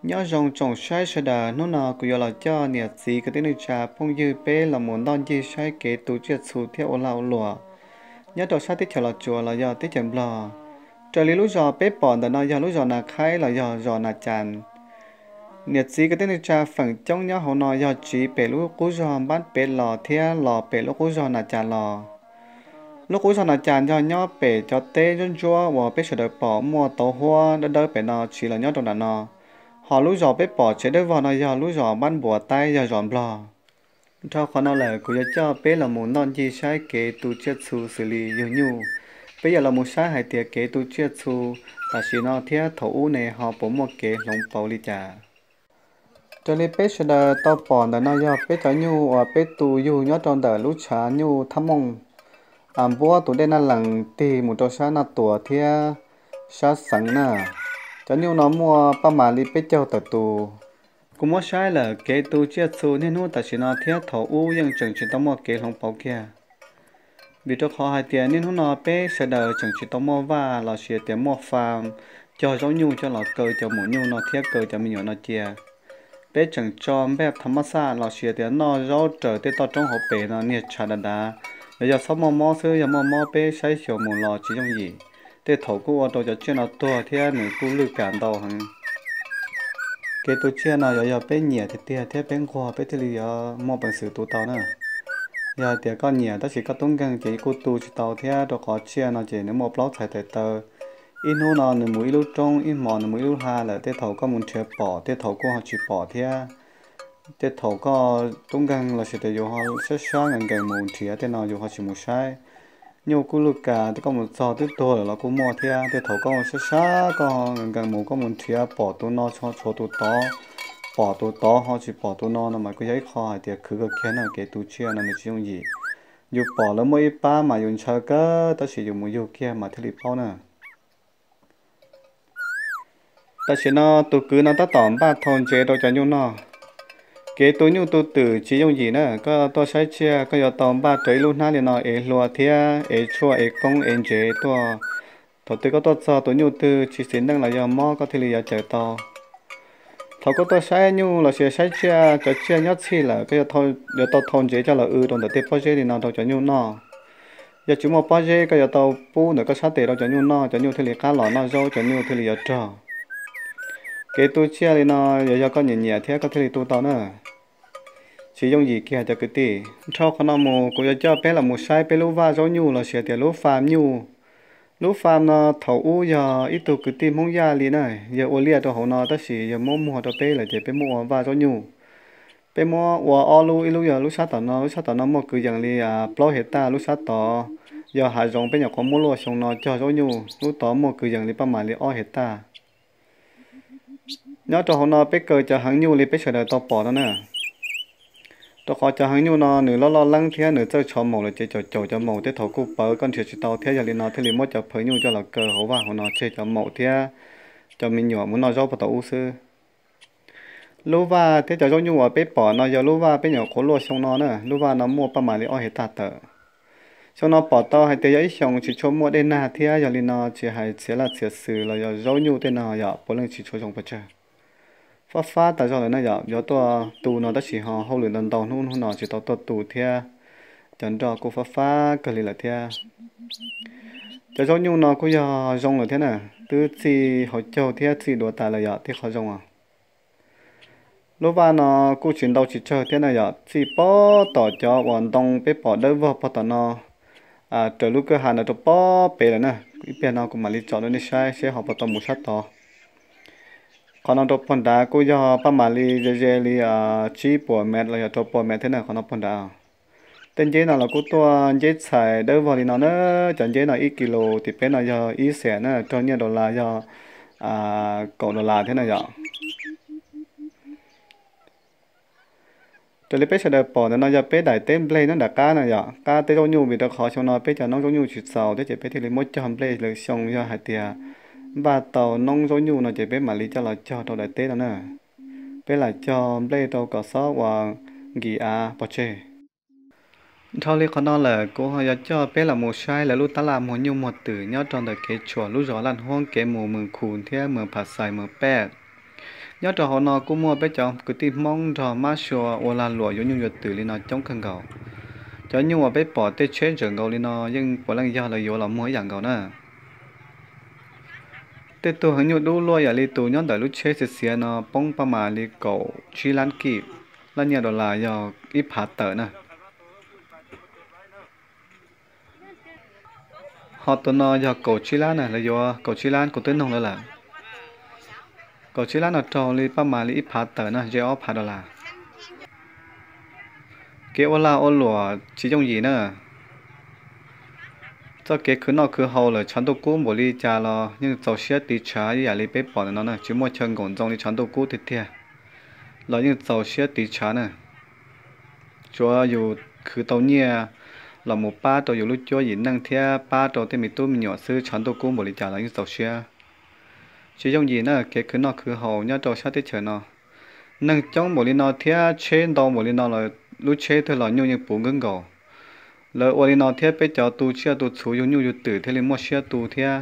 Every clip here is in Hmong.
Nyob zoo tsoom saib sawv daws, hnub no kuv yuav los coj niam txiv kwv tij neej tsa phooj ywg peb los mus ntoj ncig saib kev tu tsiaj txhu thiab ua lag ua luam nyob rau sab teb chaws Los Tsuas los yog teb chaws Nplog. Raws li lub zos peb pom ntawm no yog lub zos Nas Khaib los yog zos Nas Cas. Niam txiv kwv tij neej tsa feem coob nyob hauv no yog tsiv pem lub qub zog Npab Pem los thiab los pem lub qub zog Nas Cas los. Lub qub zog Nas Cas yog nyob pem cov teb ntsuab ntsuab uas peb sawv daws pom muaj tauv huab dawb dawb pem no tsiv los nyob rau nram no, ho lub zos peb pom tsev dawb vog no yog lub zos Npab Npuas Taib, yog zos Nplog. Dhau qhov no lawm kuv yuav coj peb los mus ntoj ncig saib kev tu tsiaj txhu xws li yug nyuj. Peb yuav los mus saib hais tias kev tu tsiaj txhu tam sim no thiab thaum ub ne ho puas muaj kev hloov pauv li cas. Raws li peb sawv daws tau pom ntawm no yog peb cov nyuj uas peb tu yug nyob rau ntawm lub tshav nyuj Thab Mooj, a, npuab tus dej Naj Lees tig mus rau sab Naj Tuas thiab sab Xeev na. Cov nyuj no muaj paj mas li peb caug tawm tus. Kuv muab saib lawm kev tu tsiaj txhu niaj hnub tam sim no thiab thaum ub yeej tseem tsis tau muaj kev hloov pauv kiag. Vim rau qhov hais tias niaj hnub no peb sawv daws tseem tsis tau muaj vaj los sis tias muaj fam cog zaub nyuj coj los kaw cov maum nyuj no thiab kaw cov me nyuam no cia. Peb tseem tso npej tha mab xaj los sis tias noj zaub raws tej toj roob hauv pes no niag tshav dav dav. Yog, yog txhob muaj mob xwb, yog muaj mob peb saib xyuas mus los tsis yooj yim. Tej thaum kuj ua rau cov tsiaj no tuag thiab nws kuj lwj kam ntau heev. Kev tu tsiaj no yuav yog peb nyiam tiag tiag thiab peb nquag peb thiaj li yuav muaj peev xwm tu tau na. Yog hais tias koj nyiam tab sis koj tub nkeeg ces kuj tu tsis tau thiab, rau qhov tsiaj no ces nws muaj plaub txhais tes taw. Ib hnub no nws mus ib lub roob, ib hmos nws mus ib lub hla lawm, tej thaum koj mus nrhiav pom, tej thaum kuj ho tsis pom thiab. Tej thaum koj tub nkeeg los sis tias yus ho sab sab nkees nkees mus nrhiav tej no yus ho tsis mus saib. Nyuj kuj lwj kam, koj mus txog twb tuag lawm los kuj muaj thiab. Tej thaum koj sab sab koj nkees nkees mus koj mus nrhiav pom tus no tshuav tus tod, pom tus tod ho tsis pom tus no no mas kuj yog ib qho hais tias khwv kawg kiag na. Kev tu tsiaj no nws tsis yooj yim. Yus pom lawv muaj ib pab mas yus ntshaw kawg tab sis yus mus yug kiag mas thiaj li paub na. Tam sim no tus kwv no tab tom npaj thau ntsev rau cov nyuj noj. Kev tu nyuj tu twm tsis yooj yim na, koj tuaj saib tsiaj koj yuav tau npaj rau ib lub hnab li no ev hlua thiab ev tshuaj ev koob ev ntsev tuaj. Thaum twg koj tuaj txog tus nyuj twg tsis xis neej los yog mob koj thiaj li yuav cawm tau. Thaum koj tuaj saib nyuj los sis saib tsiaj, cov tsiaj nyob txhij lawm koj yuav tau thau ntsev coj los w rau ntawm tej pob zeb li no rau cov nyuj noj. Yog tsis muaj pob zeb koj yuav tau pub ntawm koj sab tes rau cov nyuj noj, cov nyuj thiaj li qab los noj zaub, cov nyuj thiaj li yuav rog. Kev tu tsiaj li no yuav yog koj nyiam nyiam thiab koj thiaj li tu tau na. Tsis yooj yim kiag cov kwv tij. Dhau qhov no mus kuv yuav coj peb los mus saib peb lub vaj zaub nyuj los sis tias lub fam nyuj. Lub fam no thaum ub yog ib tug kwv tij Hmoob Yaj li na, yawg ua liaj rau hauv no tab sis yawg muab muag rau peb lawm ces peb muab ua vaj zaub nyuj. Peb muab ua ob lub, ib lub yog lub sab tom no, lub sab tom no muaj kwv yees li plaub hais taj, lub sab tod yog hav zoov peb nyuam qhuav muab luaj xyoo no cog zaub nyuj, lub tod muaj kwv yees li paj mas li ob hais taj. Nyob rau hauv no peb kaw cov heev nyuj li peb sawv daws tau pom no na. Rau qhov cov heev nyuj no nws loj loj leeb thiab nws txawj tshov maum lawm ces caum caum cov maum tej thaum kuj pawv koj nrhiav tsis tau thiab, yog li no thiaj li muab cov phawv nyuj coj los kaw hauv vaj hauv no tseg cov maum thiab cov me nyuam mus noj zaub puag thaum ub xwb. Lub vaj thiab cov zaub nyuj uas peb pom no yog lub vaj peb nyuam qhuav luaj xyoo no na, lub vaj no muaj paj mas li ob hais taj tawm. Xyoo no pom tau hais tias yog ib xyoos tsis tshua muaj dej nag thiab, yog li no tsis hais txhiab laj txhiab xwm los yog zaub nyuj tej no yom puav leej tsis tshua zoo pes tsawg. Fab fab tas zog lawm na yom, yuav tuaj tu no tab sis ho hauj lwm ntau ntau hnub hnub no tsis tau tuaj tu thiab. Cov nroj kuj fab fab kawg li lawm thiab. Cov zaub nyuj no kuj yog zoo lawm thiab na, twb txij hauv caug thiab txij duav tas lawm yom, tib qho zoo os. Lub vaj no kuj tsis ntau tsis tsawg thiab na yom, txij pob tom cov uas ntoo peb pom dawb vog pob tom no, raws lub kwj ha no rau pob pem lawm na. Ib pliag no kuv mam li tsom rau nej saib seb ho puas tau mus sab tod. Qhov no rau puag nrad kuj yog paj mam li ze ze li tsib puas mev los yog rau puas mev thiab na, qhov no puag nrad. Tej nceb no los kuj tuaj nceb txhais dawb vog li no na. Cov nceb no ib kis lus tim peb no yog ib xees na, raug nyiaj dollar yog kaum dollar thiab na yom. Raws li peb sawv daws pom ntawm no yog peb daim teb nplej nyob nram qab na yom, qab teb zaub nyuj, vim rau qhov xyoo no peb cov noob zaub nyuj tsis txaus thiab ces peb thiaj li muab cog nplej lwm xyoo, yog hais tias npaj tau noob zaub nyuj no ces peb mam li coj los cog rau daim teb no na. Peb lam cog nplej rau kom xob ua nkis av pov tseg. Dhau li qhov no lawm kuv ho yuav coj peb los mus saib lawv lub tab laj muag nyuj muag twm nyob rau ntawm kev tshuam lub zos Laj Huab kev mus Mws Khus thiab Mws Phas Xais Mws Pej. Nyob rau hauv no kuj muaj peb cov kwv tij Hmoob nrog mab sua ua lag luam yuav nyuj yuav twm li no coob kawg nkaus. Cov nyuj uas peb pom tej tsheb ntsaws nkaus li no yeej puav leej yog lawv yuav los muag ib yam nkaus na. Tej tug heev nyuj dub luaj yam li tus nyob ntawm lub tsheb xiav xiav no poob paj mas li kaum tsib lab kij, laj nyiaj dollar yog ib phav tawm na. Ho tus no yog kaum tsib lab na, lawv yuav kaum tsib lab, kuv twb noog lawv lawm. Kaum tsib lab no raug li paj mas li ib phav tawm na, ze ob phav dollar. Kev ua lag ua luam tsis yooj yim na. Txoj kev khwv noj khwv haus lawm tshav ntuj kub npaum li cas los yeej txaus siab tiv tshav ib yam li peb pom ntawm no na, tsis muaj chaw nkaum ntxoo li tshav ntuj kub tiag tiag los yeej txaus siab tiv tshav na. Tsuav yus khwv tau nyiaj los mus pab rau yus lub cuab yim neej thiab pab rau tej me tub me nyuam xwb, tshav ntuj kub npaum li cas los yeej txaus siab. Tsis yooj yim na kev khwv noj khwv haus nyob rau sab teb chaws no. Neeg coob npaum li no thiab tsheb ntau npaum li no los lub tsheb twg los nyuj yeej puv nkaug nkaus. Lawv ua li no thiab peb cov tu tsiaj tu txhuv yug nyuj yug twm thiaj li muaj siab tu thiab.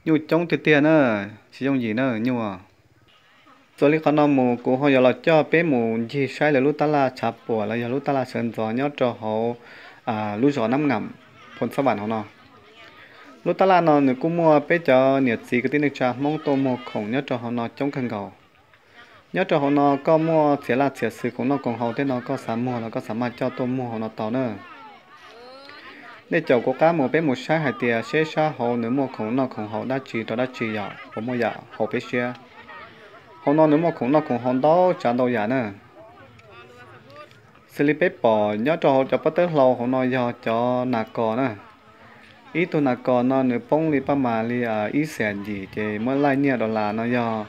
Nyuj coob tiag tiag na, tsis yooj yim na nyuj. Txuas li qhov no mus kuv ho yuav los coj peb mus ncig saib lawv lub tab laj tshav puam los yog lub tab laj sawv ntxov nyob rau hauv lub zos Nab Ngam, phoos Xab Vam hauv no. Lub tab laj no nws kuj muaj peb cov niam txiv kwv tij neej tsa Hmoob tuaj muag khoom nyob rau hauv no coob kawg nkaus. Nyob rau hauv no koj muaj txiav laj txiav xwm khoom noj khoom haus tej no koj xav muag los koj xav maj coj tuaj muag hauv no tau na. Nej caum kuv qab mus peb mus saib hais tias seb sab hauv nws muaj khoom noj khoom haus dab tsi rau dab tsi yom, puas muaj yam haum peb siab. Hauv no nws muaj khoom noj khoom haus ntau tsav ntau yam na. Xws li peb pom nyob rau hauv cov pob tawb hlau hauv no yog cov nas kos na. Ib tug nas kos no nws poob li paj mas li ib xees yim ces muab laij nyiaj dollar no yog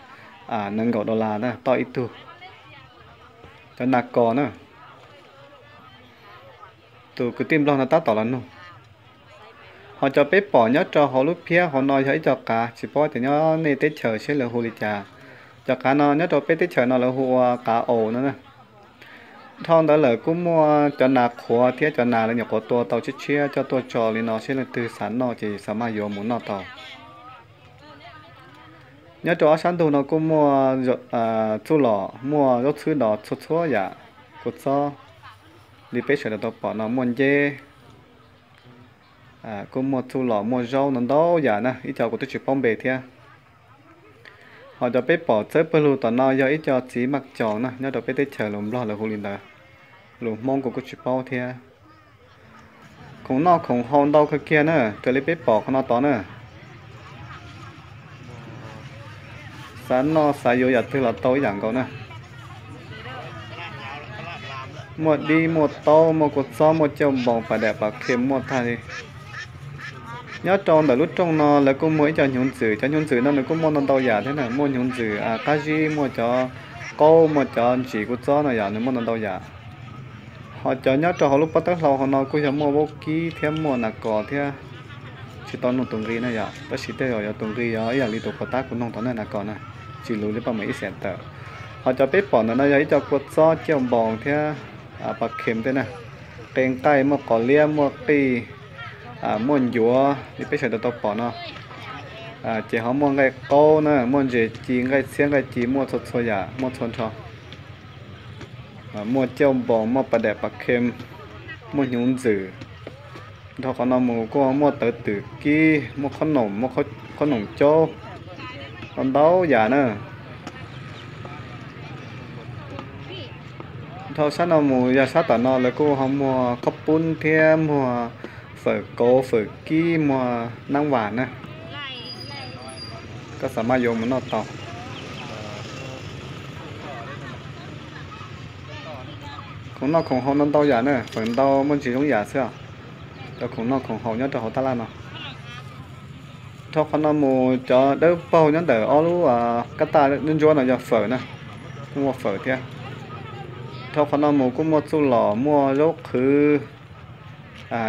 nees nkaum dollar na toj ib tug. Cov nas kos na. Tus kwv tij Nplog no tab tom los nug. Ho cov peb pom nyob rau hauv lub phiab hauv no yog ib co qav, tsis paub tias nyob nej teb chaws seb lawv hu li cas. Cov qav no nyob rau peb teb chaws no lawv hu ua qav aus no na. Dhau ntawd lawm kuj muaj cov nas qhuav thiab cov nas lawv nyuam qhuav tua tau tshiab tshiab coj tuaj tso li no seb leej twg xav noj ces xav maj yuav mus noj tau. Nyob rau ob sab ntug no kuj muaj txuj lom, muaj zaub txhwb dos txhua txhua yam, kua txob li peb sawv daws tau pom no, muaj nceb, kuj muaj txuj lom muaj zaub no ntau yam na, ib co kuv twb tsis paub npe thiab. Ho cov peb pom txawb pawg lug tom no yog ib co txiv maj coos na, nyob rau peb teb chaws lus Nplog lawv hu li ntawd, lus Hmoob kuv kuj tsis paub thiab. Khoom noj khoom haus ntau kawg kiag na, raws li peb pom qhov no tod na. Xav noj xav yuav yam twg los tau ib yam nkaus na. Muaj dib muaj taub muaj kua txob muaj cauj npoos pas daim pas khem muaj tag li. Nyob rau ntawm lub rooj no lawv kuj muag ib co hnyuv ntxwm, cov hnyuv ntxwm no nws kuj muaj ntau ntau yam thiab na, muaj hnyuv ntxwm qab zib, muaj cov qaub, muaj cov ntsim kua txob no yom, nws muaj ntau ntau yam. Ho cov nyob rau hauv lub pob tawb hlau hauv no kuj yog muaj vaub kib thiab muaj nas kos thiab. Tsis tau noog tus nqi na yom, tab sis tej zaum yog tus nqi yog ib yam li tus puas tab kuv noog tau na, nas kos na, tsis luv li paj mas ib xees tawm. Ho cov peb pom ntawm no yog ib co kua txob cauj npoos thiab pas khem tej na. Qe nqaij muaj qos liab muaj qij, muaj ncuav li peb sawv daws tau pom no. Ces ho muaj nqaij qaub na, muaj ntses ci, nqaij txhiab nqaij ci, muaj txhua txhua yam, muaj txhua nrho. Muaj cauj npoos, muaj pas daim pas khem, muaj hnyuv ntxwm. Dhau qhov no mus kuj muaj tawv twm kib, muaj qhob noom, muaj qhob noom caub, ntau yam na. Dhau sab no mus yog sab tom no lawv kuj ho muag qhob pub thiab muag fawm kauv fawm kib muag nab vas na. Koj xav maj yuav mus noj tau. Khoom noj khoom haus no ntau yam na, feem ntau muaj ntsis zoo yam xwb os. Cov khoom noj khoom haus nyob rau hauv tab laj no. Dhau qhov no mus cov dawb paug nyob ntawm ob lub kab taj ntsuab no yog fawm na, kuj muaj fawm thiab. Dhau qhov no mus kuj muaj txuj lom, muaj zaub qhwv,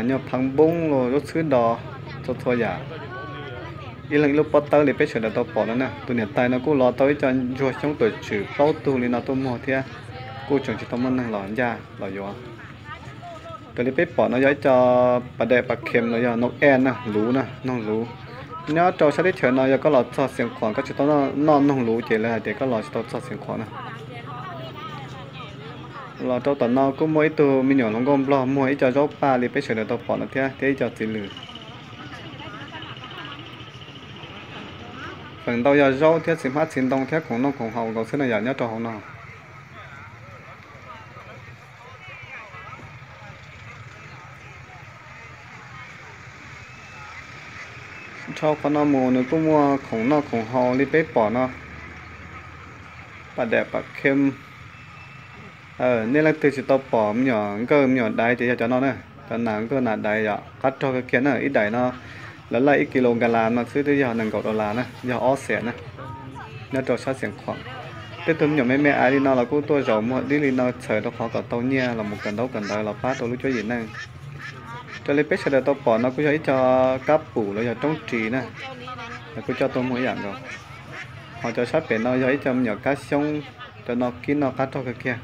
nyuag phav npoob los zaub txhwb dos, txhua txhua yam. Ib leeg ib lub pob tawb li peb sawv daws tau pom no na. Tus niam tais no kuj los tau ib co ntsuag xyoob tuam tswm plaub tug li no tuaj muag thiab, kuj tseem tsis tau muaj neeg los ncaj los yuav. Raws li peb pom no yog ib co pas daim pas khem los yog noog ej na, luv na, noog luv. Nyob rau sab teb chaws no yog koj los txog Xiav Khuam koj tsis tau noj noog luv ces lawv hais tias koj los tsis tau txog Xiav Khuam na. Los rau tom no kuj muaj ib tug me nyuam hluas nkauj nplog muag ib co zaub paj li peb sawv daws tau pom no thiab, thiab ib co txiv lws. Feem ntau yog zaub thiab txiv hmab txiv ntoo thiab khoom noj khoom haus nkaus xwb na yom, nyob rau hauv no. Dhau qhov no mus nws kuj muaj khoom noj khoom haus li peb pom no. Pam daim pam khem. Nej leej twg tsis tau pom me nyuam nkawj me nyuam daiv ces yog cov no na. Cov nas nkawj nas daiv yom, qab rog kawg kiag na. Ib daim no lawv laij ib kis lus Nkas Las no xwb twb yog nees nkaum dollar na, yog ob xees na. Nyob rau sab Xiav Khuam, tej tug me nyuam me me aiv li no los kuj tuaj zaum muag dib li no txhawm rau qhov kom tau nyiaj los mus kawm ntaub kawm ntawv los pab rau lub cuab yim neej. Raws li peb sawv daws tau pom no kuj yog ib co kab pum los yog roob ris na, lawv kuj coj tuaj muag ib yam nkaus. Ho cov sab pem no yog ib co me nyuam kab xyoob, cov no kib noj qab rog kawg kiag.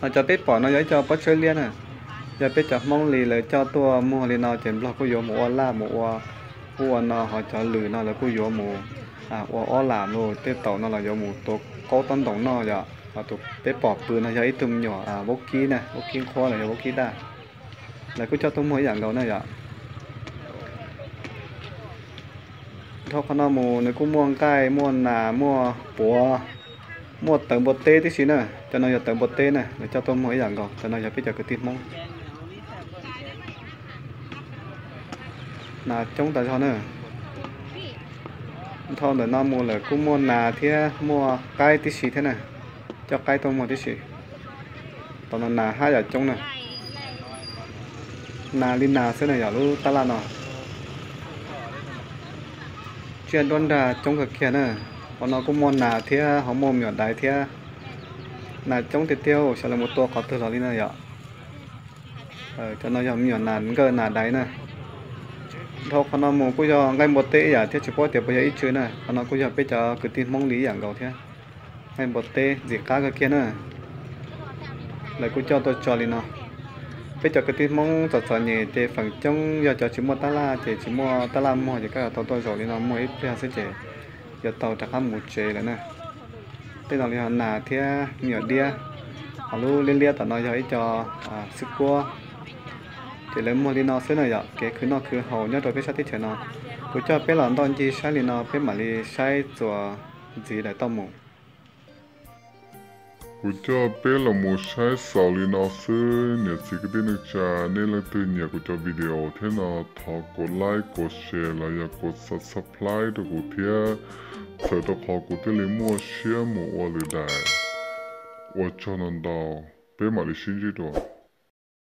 Ho cov peb pom no yog ib co pob tsuab liab na, yog peb cov Hmoob li lawv coj tuaj muag li no ces Nplog kuj yuav mus ua laj mus ua ub ua no, ho cov lws no lawv kuj yuav mus ua ob lam los tej taum no los yuav mus tua qaub tob ntoos noj yom. Ho tus peb pom pw no yog ib tug me nyuam vaub kib na, vaub kib nqhuab los yog vaub kib daj, lawv kuj coj tuaj muag ib yam nkaus na yom. Dhau qhov no mus nws kuj muaj nqaij muaj nas muaj puav, muaj tawv npua teb tib si na. Cov no yog tawv npua teb na, lawv coj tuaj muag ib yam nkaus. Cov no yog peb cov kwv tij Hmoob. Nas coob tas zog na. Dhau ntawm no mus lawm kuj muaj nas thiab muaj qaib tib si thiab na, coj qaib tuaj muag tib si. Tom no nas hab yam coob na. Nas li nas xwb na yom, lub tab laj no. Tsiaj nruab nrag coob kawg kiag na. Qhov no kuj muaj nas thiab ho muaj me nyuam daiv thiab. Nas coob tiag tiag, xyov lawv mus tua qhov twg los li na yom. Cov no yog me nyuam nas nkawj nas daiv na. Dhau qhov no mus kuj yog nqaij npua teb ib yam thiab, tsis paub tias puas yog ib tsw na. Qhov no kuj yog peb cov kwv tij Hmoob li ib yam nkaus thiab. Nqaij npua teb ntxim qab kawg kiag na. Lawv kuj coj tuaj tso li no. Peb cov kwv tij Hmoob txom txom nyem ces feem coob yog cov tsis muaj tab laj ces tsis muaj tab laj muag ces koj yuav tau tuaj zaum li no muag ib pliag xwb ces yuav tau rov qab mus tsev lawm na. Tej no li ho nas thiab me nyuam diab, ho lub liab liab tom no yog ib co xwb kuab. Ces lawv muag li no xwb na yom, kev khwv noj khwv haus nyob rau peb sab teb chaws no. Kuv coj peb los ntoj ncig saib li no peb mam li saib txuas ntxiv lawm tau mus. Kuv coj peb los mus saib xaus li no xwb, niam txiv kwv tij neej tsa, nej leej twg nyiam kuv cov video thiab no thov kuv like kuv share los yog kuv subscribe rau kuv thiab, txhawm rau qhov kuv thiaj li muaj siab mus ua lwm daim. Ua tsaug ntau ntau, peb mam li sib ntsib dua.